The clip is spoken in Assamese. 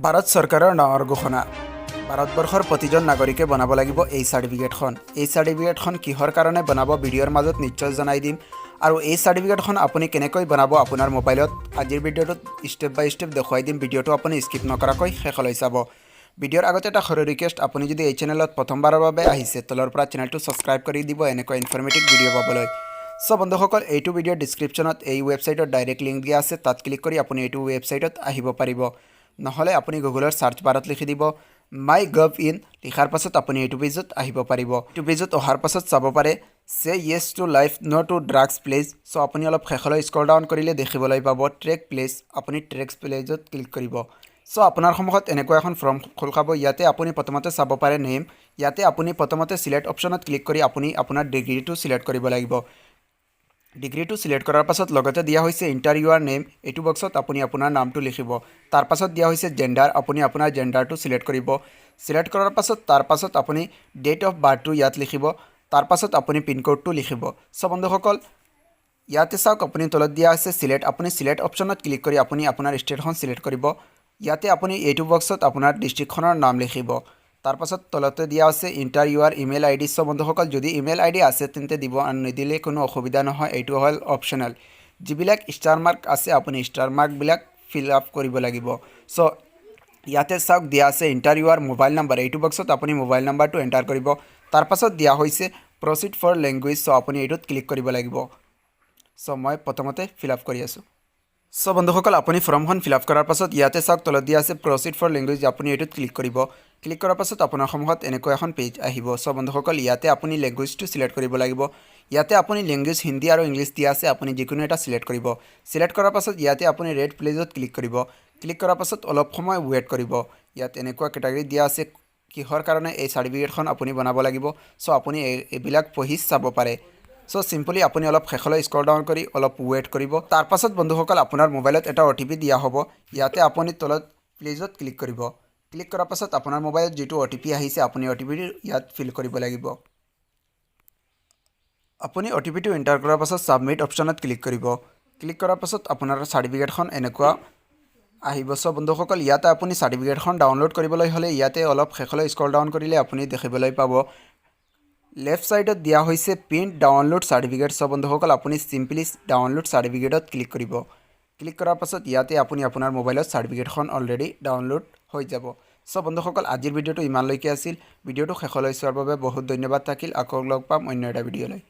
ভাৰত চৰকাৰৰ ডাঙৰ ঘোষণা। ভাৰতবৰ্ষৰ প্ৰতিজন নাগৰিকে বনাব লাগিব এই চাৰ্টিফিকেটখন। এই চাৰ্টিফিকেটখন কিহৰ কাৰণে বনাব, ভিডিঅ'ৰ মাজত নিশ্চয় জনাই দিম। আৰু এই চাৰ্টিফিকেটখন আপুনি কেনেকৈ বনাব আপোনাৰ মোবাইলত, আজিৰ ভিডিঅ'টোত ষ্টেপ বাই ষ্টেপ দেখুৱাই দিম। ভিডিঅ'টো আপুনি স্কিপ নকৰাকৈ শেষলৈ চাব। ভিডিঅ'ৰ আগতে এটা সৰু ৰিকুৱেষ্ট, আপুনি যদি এই চেনেলত প্ৰথমবাৰৰ বাবে আহিছে, তলৰ পৰা চেনেলটো ছাবস্ক্ৰাইব কৰি দিব এনেকুৱা ইনফৰ্মেটিভ ভিডিঅ' পাবলৈ। চ' বন্ধুসকল, এইটো ভিডিঅ'ৰ ডিছক্ৰিপশ্যনত এই ৱেবছাইটৰ ডাইৰেক্ট লিংক দিয়া আছে। তাত ক্লিক কৰি আপুনি এইটো ৱেবছাইটত আহিব পাৰিব। নহ'লে আপুনি গুগলৰ চাৰ্চ বাৰত লিখি দিব মাই গভ ইন। লিখাৰ পাছত আপুনি এইটো পেজত আহিব পাৰিব। এইটো পেজত অহাৰ পাছত চাব পাৰে, "Say yes to life, no to drugs pledge"। চ' আপুনি অলপ শেষলৈ স্ক্ৰল ডাউন কৰিলে দেখিবলৈ পাব ট্ৰেক প্লেজ। আপুনি ট্ৰেক প্লেজত ক্লিক কৰিব। চ' আপোনাৰ সন্মুখত এনেকুৱা এখন ফৰ্ম খোল খাব। ইয়াতে আপুনি প্ৰথমতে চাব পাৰে নেম। ইয়াতে আপুনি প্ৰথমতে চিলেক্ট অপশ্যনত ক্লিক কৰি আপুনি আপোনাৰ ডিগ্ৰীটো চিলেক্ট কৰিব লাগিব। ডিগ্ৰীটো চিলেক্ট কৰাৰ পাছত লগতে দিয়া হৈছে "Enter your name"। এইটো বক্সত আপুনি আপোনাৰ নামটো লিখিব। তাৰ পাছত দিয়া হৈছে জেণ্ডাৰ। আপুনি আপোনাৰ জেণ্ডাৰটো চিলেক্ট কৰিব। চিলেক্ট কৰাৰ পাছত তাৰ পাছত আপুনি ডেট অফ বাৰ্থটো ইয়াত লিখিব। তাৰ পাছত আপুনি পিনক'ডটো লিখিব। চ' বন্ধুসকল, ইয়াতে চাওক, আপুনি তলত দিয়া আছে চিলেক্ট। আপুনি চিলেক্ট অপশ্যনত ক্লিক কৰি আপুনি আপোনাৰ ষ্টেটখন চিলেক্ট কৰিব। ইয়াতে আপুনি এইটো বক্সত আপোনাৰ ডিষ্ট্ৰিক্টখনৰ নাম লিখিব। তাৰপাছত তলতে দিয়া আছে "Enter your email ID"। চ' বন্ধুসকল, যদি ইমেইল আই ডি আছে তেন্তে দিব আৰু নিদিলে কোনো অসুবিধা নহয়। এইটো হ'ল অপশ্যনেল। যিবিলাক ষ্টাৰ মাৰ্ক আছে, আপুনি ষ্টাৰ মাৰ্কবিলাক ফিল আপ কৰিব লাগিব। চ' ইয়াতে চাওক, দিয়া আছে "Enter your mobile number"। এইটো বক্সত আপুনি মোবাইল নাম্বাৰটো এণ্টাৰ কৰিব। তাৰপাছত দিয়া হৈছে "প্ৰচিড ফৰ লেংগুৱেজ"। চ' আপুনি এইটোত ক্লিক কৰিব লাগিব। চ' মই প্ৰথমতে ফিল আপ কৰি আছোঁ। চ' বন্ধুসকল, আপুনি ফৰ্মখন ফিল আপ কৰাৰ পাছত ইয়াতে চাওক, তলত দিয়া আছে "প্ৰচিড ফৰ লেংগুৱেজ"। আপুনি এইটোত ক্লিক কৰিব। ক্লিক কৰাৰ পাছত আপোনাৰ সন্মুখত এনেকুৱা এখন পেজ আহিব। চ' বন্ধুসকল, ইয়াতে আপুনি লেংগুৱেজটো চিলেক্ট কৰিব লাগিব। ইয়াতে আপুনি লেংগুৱেজ হিন্দী আৰু ইংলিছ দিয়া আছে। আপুনি যিকোনো এটা চিলেক্ট কৰিব। চিলেক্ট কৰাৰ পাছত ইয়াতে আপুনি ৰেড প্লেজত ক্লিক কৰিব। ক্লিক কৰাৰ পাছত অলপ সময় ৱেইট কৰিব। ইয়াত এনেকুৱা কেটেগৰী দিয়া আছে, কিহৰ কাৰণে এই চাৰ্টিফিকেটখন আপুনি বনাব লাগিব। চ' আপুনি এইবিলাক পঢ়ি চাব পাৰে। চ' চিম্পলি আপুনি অলপ শেষলৈ স্ক্ৰল ডাউন কৰি অলপ ৱেইট কৰিব। তাৰপাছত বন্ধুসকল, আপোনাৰ মোবাইলত এটা অ' টি পি দিয়া হ'ব। ইয়াতে আপুনি তলত প্লেজত ক্লিক কৰিব। ক্লিক কৰাৰ পাছত আপোনাৰ মোবাইলত যিটো অ' টি পি আহিছে, আপুনি অ' টি পিটো ইয়াত ফিল কৰিব লাগিব। আপুনি অ' টি পিটো এণ্টাৰ কৰাৰ পাছত ছাবমিট অপশ্যনত ক্লিক কৰিব। ক্লিক কৰাৰ পাছত আপোনাৰ চাৰ্টিফিকেটখন এনেকুৱা আহিব। চ' বন্ধুসকল, ইয়াতে আপুনি চাৰ্টিফিকেটখন ডাউনলোড কৰিবলৈ হ'লে ইয়াতে অলপ শেষলৈ স্ক্ৰল ডাউন কৰিলে আপুনি দেখিবলৈ পাব, লেফ্ট ছাইডত দিয়া হৈছে প্ৰিণ্ট ডাউনলোড চাৰ্টিফিকেট। চ' বন্ধুসকল, আপুনি চিম্পলি ডাউনলোড চাৰ্টিফিকেটত ক্লিক কৰিব। ক্লিক কৰাৰ পাছত ইয়াতে আপুনি আপোনাৰ মোবাইলত চাৰ্টিফিকেটখন অলৰেডি ডাউনলোড হৈ যাব। চ' বন্ধুসকল, আজিৰ ভিডিঅ'টো ইমানলৈকে আছিল। ভিডিঅ'টো শেষলৈ চোৱাৰ বাবে বহুত ধন্যবাদ থাকিল। আকৌ লগ পাম অন্য এটা ভিডিঅ'লৈ।